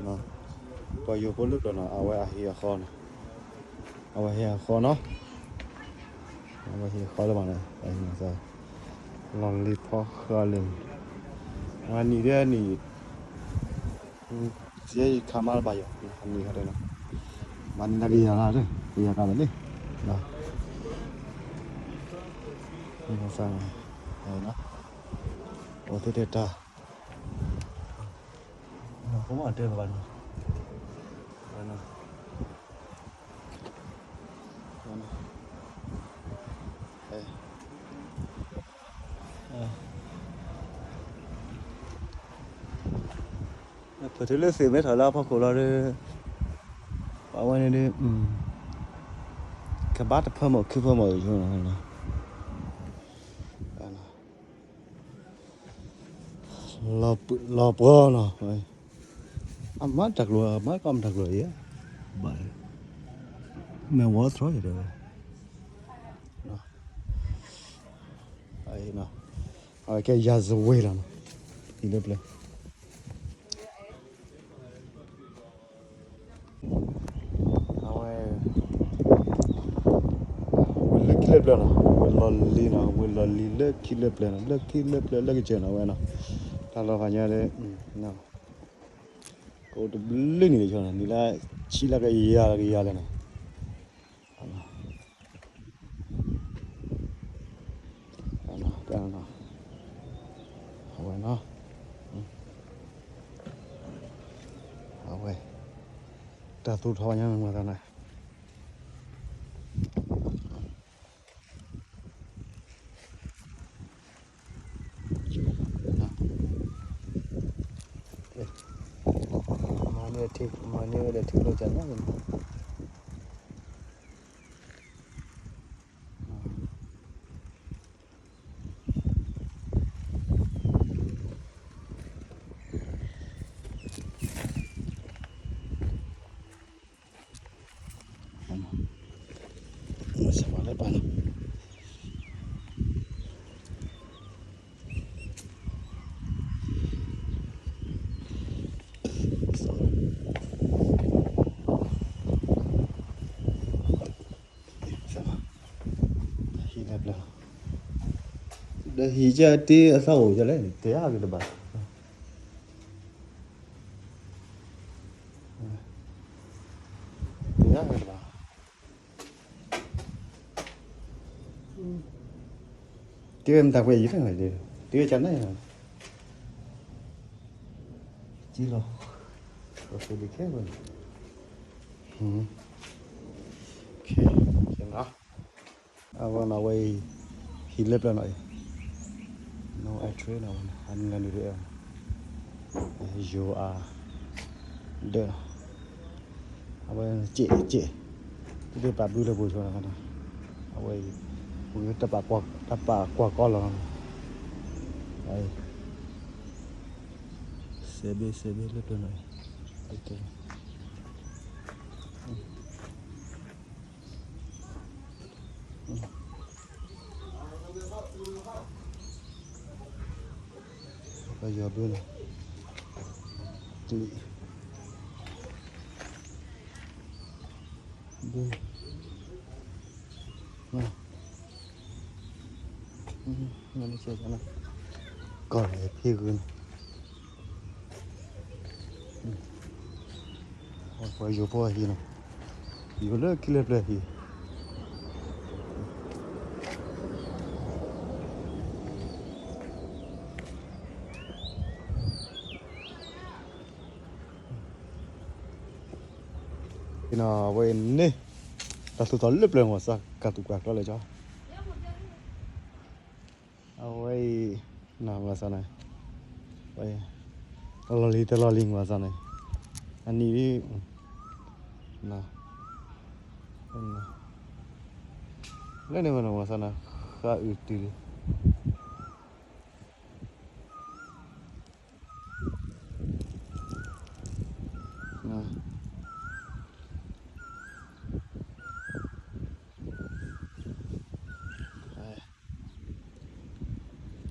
ပှၤယိၤဖိလၢပျၢၤနီၤ အဝဲအဟံၣ်အဃီနီၤ, အဝဲဟံၣ်အဃီနီၤ, အဝဲဟံၣ်အဃီလၢမးန့ၣ်, လီၢ်လံၤဖီဃၢလံ, မၤနံၤဒဲနံၤ, စ့ယခးမးလၢဘၣ်ယီၤ, နံၤဟီဒဲနီၤ, မၤနံၤနကယၤလၢ်, ကယၤကးဝဲလံ, စၢ်, အိၣ်သ့တဲတၢ် ဖိမ့ၢ်တဲဘၣ်နီၤ, ဖဲထုးလၢသ့ၣ်မဲထီၣ်လၢအဖီခိၣ်လီၤဒီး, ပှၤဝဲန့ၣ်ဒီး, ကဘၣ်တဖၢမီၢ်ခံဖၢမီၢ်အံၤ, လီၤပှီၤနီၤ, အမၤတၢ်ကျိၤ အမၤကီမတၢ်ကျိၤအံၤ, ဘၣ်, မ့ၢ်ဝီသရီတဲဝဲ, အဝဲကဲယၤစဝ့လီၤနီၤ, ဟံၣ်လၢပျၢၤ အဝဲ, ဝ့ၢ်လၢခံလၢပျၢၤနီၤ, ဝ့ၢ်လီၢ်လံၤနီၤ, ဝ့ၢ်လီၢ်လံၤလၢခံလၢပျၢၤနီၤ, လၢခံလၢပျၢၤလၢကစၢၢ်နီၤ ဝဲနီၤ, တၢ်လီၤဂာ်ညါဒီး, ကအိၣ်တဘျုးနံၣ်လၢကဆီနီၤ, နံၣ်လၢဆံလၢကယၤလၢကယၤလဲၣ်နီၤ, အဝဲနီၤ, အဝဲ, တၢ်သူၣ်ထီၣ်ဝဲညါန့ၣ်မၤသးန့ၣ် မၤန့ၢ်ဝဲဒီးထံကျိကနၣ်န့ၣ် ဟံၣ်လၢပျၢၤ, ဒီးဟံၣ်ကၢ်တ့အသးအိၣ်ကလဲၣ်န့ၣ် တဲအါဂ့ၤတဘၣ်, တဲအါဂ့ၤတဘၣ်, တဲဝဲမတၤကွဲးယံၤတၢ်န့ၣ်, တဲဝဲကနၣ်ယၤ, ကံလီၤ, ခဲဝဲန့ၣ်, ခဲနီၤ, အဝဲနီၤဝဲအံၤ, ဟံၣ်လၢပျၢၤနီၤအံၤ, နီၤအဲၣ်ထရ့နီၤဝဲန့ၣ် အနံၤလီၤနံၤဒ်အဲၣ်, ယိၤအါ, ဒၢးနီၤ, အဝဲစဲးစဲး, တဘၣ်ဘုလၢပှၤဆိနီၤ, အဝဲအံၤ, တၢ်ပာ်ကွၢ်ကီလီၤနီၤ, စဲးဘ့ၣ်စဲးဘ့ၣ်လၢပျၢၤနီၤအံၤ, ပယီၤဘုနီၤ, ဘု, ကီၢ်လၢဖံဂုၤနီၤ ပှၤယိၤဖိအဟံၣ်နီၤ, ယိၤလၢခံလၢပျၢၤဟံၣ်, အဝဲန့ၣ်, တၢ်သူၣ်ထီၣ်လၢပျၢၤမ့ၢ်စး ကၢ်သူၣ်ကၢ်ကျီလၢကီ အဝဲအံၤ, နမၤစၢၤန့ၣ်, တလီၢ်လံၤတလီၢ်လံၤမၤစၢၤန့ၣ်, အနံၣ်, လၢန့ၣ်ဝဲနမၤစၢၤန့ၣ်, ဃါအုးတုၤလ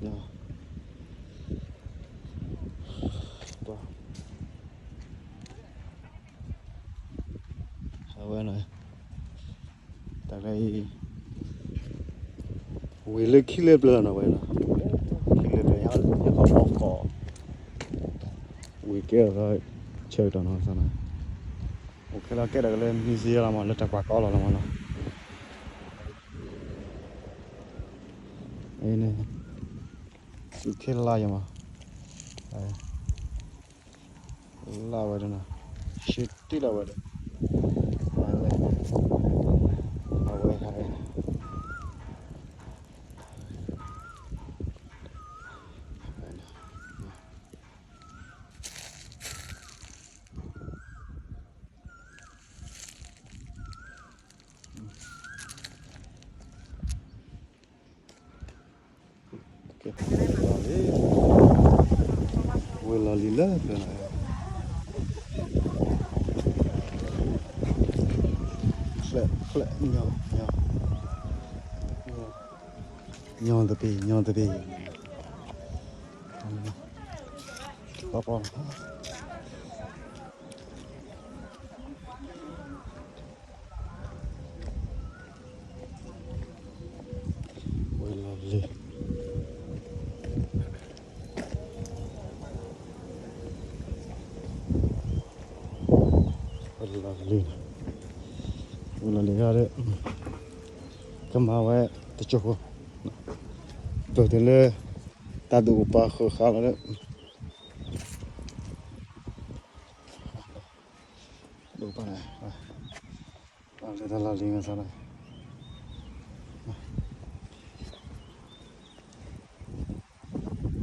ံ ပှၤ, အဝဲနီၤ, တၢ်လၢအံၤ ဝံၤလၢခံလၢပျၢၤလီၤနီၤဝဲနီၤ, ခံလၢပျၢၤညါလၢညါခီဖီခိၣ်, ဝံၤကဲထီၣ်ဆၢကတီၢ်နီၤ, အိၣ်ခဲလီၤကဲထီၣ်က့ၤလၢ museum လီၤမး လၢတၢ်ကွၢ်ကီလီၤလီၤမးနီၤ, အံၤန့ၣ် စူးခ့လါယမး, လါဝဲဒၣ်နီၤ, ရှဲတံၢ်လီၤဝဲဒၣ်, အဝဲ ဝဲလီၤလံ, ဝဲလီၤလံလၢပျၢၤနီၤ, ဖျဲးဖျဲးညီညီ, ညီတဘ့ၣ် ညီတဘ့ၣ်, ပီပီ ဝဲလီၤလံ, ဝဲလီၤလံ, ဝဲလီၤလံဒီး ကမၤဝဲတကၠိၢ်ဖိ, ပတုၤလၢ တၢ်ဒုးအိၣ်ပာ်ဃုာ်ဃာ်လီၤဒီး ဒိၣ်ပာ်န့ၣ်, လၢတၢ်လီၢ်လံၤန့ၣ်သးလီၤ,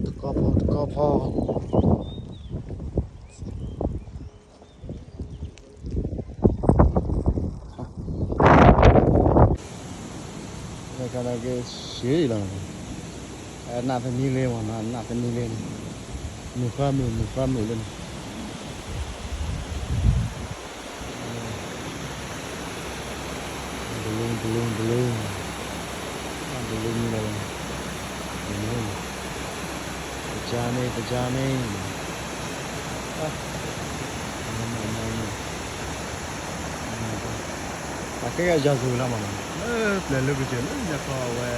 တကီၢ်ဖီ တကီၢ်ဖီ, လၢကဒီးက့ၤဆံးလီၤ, နးသမံလ့မးနီၤ, နးသမံလ့န့ၣ်, မုၢ်ဃါမုၢ် မုၢ်ဃါမုၢ်လၢန့ၣ် balloon balloon balloon, balloon မံလီၤ, တကါန့ၣ် တကါန့ၣ်, အကဲကယၤစူၤလီၤမးနီၤ, လၢပျၢၤလၢကစၢၢ်လၢညါခီအဝဲ,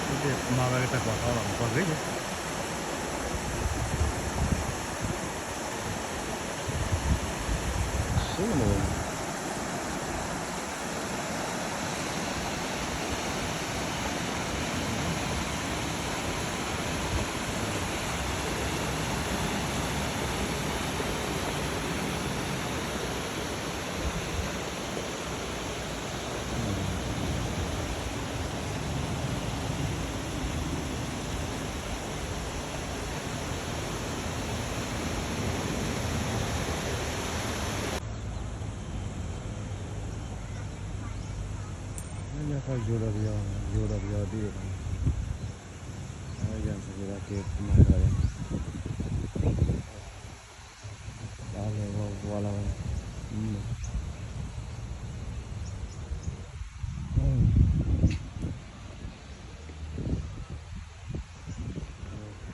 မ့ၢ်တမၤဝဲကတၢ်ကွၢ်ထီလီၤ ကွၢ်ဂ့ၤ ဆိကမိၣ်ဝဲညါခီယိၤဒီးပယီၤ, ယိၤဒီးပယီၤဒ်န့ၣ်, ယၤစက့ၤက့ၤမၤဒီးယၤ, တၢ်လဲၤဝဲဝါလီၤဝဲ,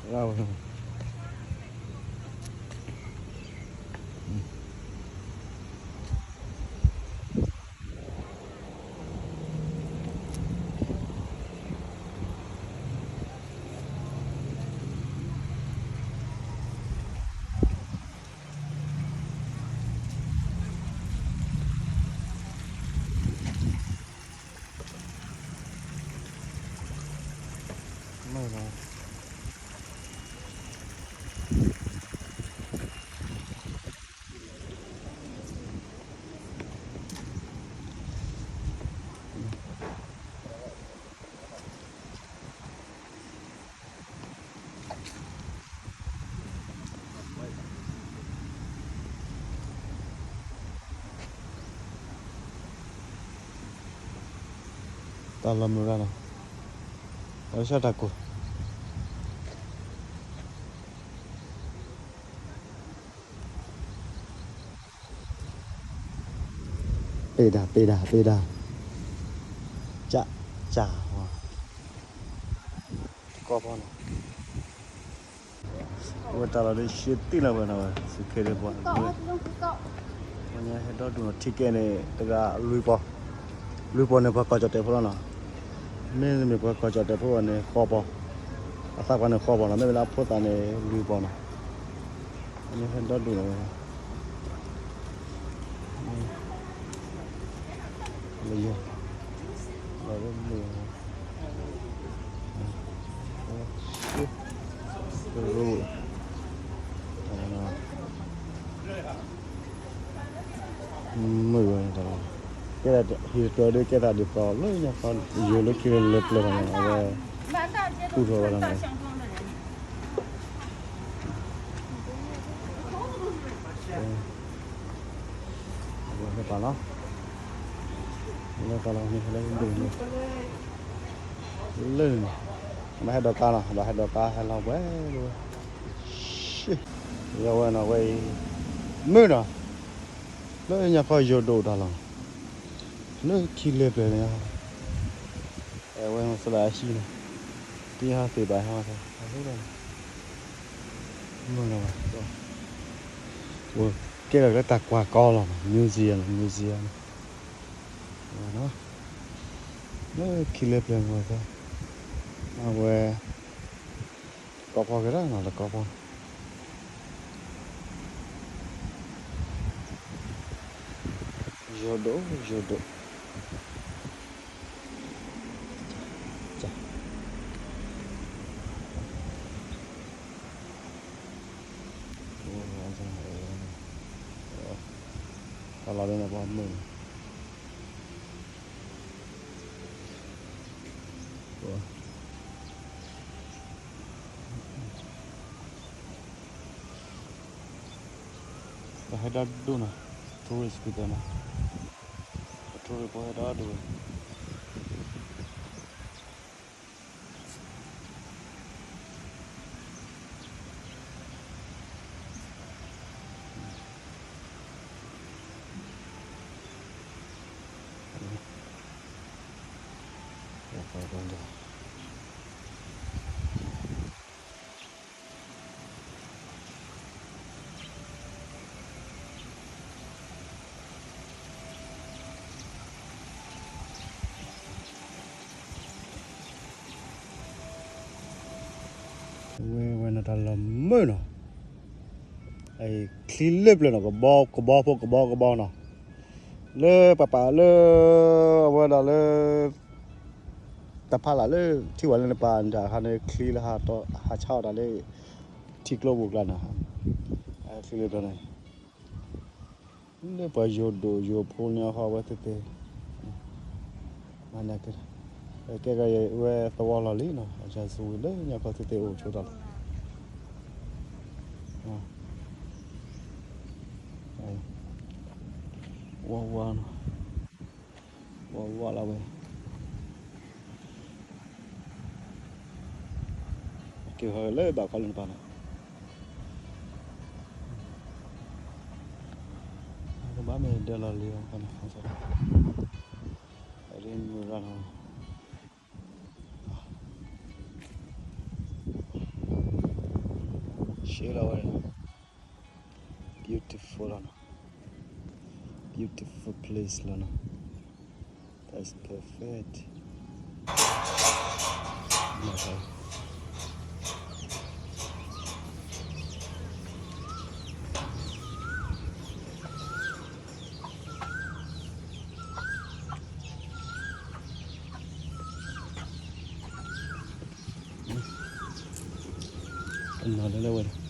ရၣ်ဝဲ မ့ၢ်လီၤ. တၢ်လီၤမုၢ်ရၣ်နီၤ, အဝဲဆၣ်တၢ်ကိၢ် ပ့ၢ်ဒၣ် ပ့ၢ်ဒၣ် ပ့ၢ်ဒၣ်, ကၢ် ကၢ်, တကီၢ်ဖီနီၤ, အဝဲတၢ်လီၤဒ်ရှဲတံၢ်လီၤဝဲနီၤဝဲ စူးခ့ဒ့ၣ်ပှၤ, ဟဲဒီဒူၣ်နီၤ ထံကဲန့ၣ် တဂၤလွံၢ်ပီၢ်, လွံၢ်ပီၢ်န့ၣ် ပှၤကီၢ်ကၠီၣ်တဲာ်ဖိလီၤနီၤ, မ့မ့ၢ်ပှၤကီၢ်ကၠီၣ်တဲာ်ဖိအီၤန့ၣ် ဃိးပီၢ်, အသးပှၤန့ၣ်ဃိးပီၢ်နီၤ, မ့မ့ၢ်လၢအဖိသၣ်န့ၣ် လွံၢ်ပီၢ်နီၤ, ဟဲဒီဒူၣ်နီၤဝဲ လၢယဲ လီၤလၢမုၢ် မုၢ်ဝဲ ကဲသးဟံၣ်တကျၢၤဒီး ကဲသးဒ်သိးလၢညါခီ ယိၤလၢခံလၢပျၢၤဘၣ်န့ၣ် အဝဲ ကူၣ်ထီၣ်ဝဲဒၣ်န့ၣ် ဝဲဟဲပာ်လီၤ, ဝဲဟဲပာ်လီၤန့ၣ် ဟဲလၢဒိၣ်န့ၣ် လၢန့ၣ် ဘၣ်ဟဲဒိးကါလီၤ, ဘၣ်ဟဲဒိးကါဟဲလီၤဝဲ, ယဝဲနီၤဝဲအံၤ မုၢ်နီၤ လၢညါခီယိၤဒိၣ်တၢ်လီၤ, လၢခံလၢပျၢၤန့ၣ် အဝဲမၤစလၢအဟံၣ်န့ၣ် ပဟဲသ့ၣ်ဘၣ်ဟဲမၤစလၢ မုၢ်နီၤ ကဲထီၣ်လၢတၢ်ကွၢ်ကီလီၤ, museum နီၤ, museum နီၤ, လၢခံလၢပျၢၤန့ၣ် အဝဲ တကိးဖီက့ၤဒၣ်နီၤ တကိးဖီ, ယိၤဒိၣ် ယိၤဒိၣ် တၢ်လီၤဒ်န့ၣ် ပှၤမုၢ်န့ၣ် ပှၤဟဲဒိၣ်ဒိၣ်နီၤ, tourist ကတၢၢ်နီၤ, tourist ဖိဟဲဒိၣ်ဒိၣ်ဝဲ ဝဲဝဲန့ၣ်တၢ်လီၢ်မုၢ်နီၤ, ချံလၢပျၢၤနီၤ, ကဘီကဘီဖိ ကဘီကဘီနီၤ, လၢပပာ်လၢ အဝဲဒၣ်လၢ တၢ်ဖးလၢ်လၢ ထံၣ်ဝဲလၢနပာ်တၢ်အခါန့ၣ် ချံလၢဟးဆါအီၣ်တၢ်လၢ ထံကျိပူၤကျါနီၤ, ချံလၢပျၢၤန့ၣ် လၢပှၤယိၤဒိၣ်ယိၤဖိန့ၣ်အဃိ အဝဲသ့ၣ်သ့ၣ် မၤနၢၤက့ၤ, ကဲကဲဝဲသဝီလီၤလံနီၤ, အရာဇဝင်လၢညါခီသ့ၣ်သ့ၣ်အိၣ်ဆိတၢ်လီၤ, ဝါဝါနီၤ, ဝါဝါလီၤဝဲ က့ၤဃီလၢဘၣ်ခီလၢနပာ်နီၤ, ကဘၣ်မ့ၢ်ဒၢလီၤလံအဃိန့ၣ် အရ့မုၢ်ရၢ်နီၤ, ရှဲလီၤဝဲ beautiful လီၤနီၤ, beautiful place လီၤနီၤ, that's perfect. နီၤလၢလၢဝဲ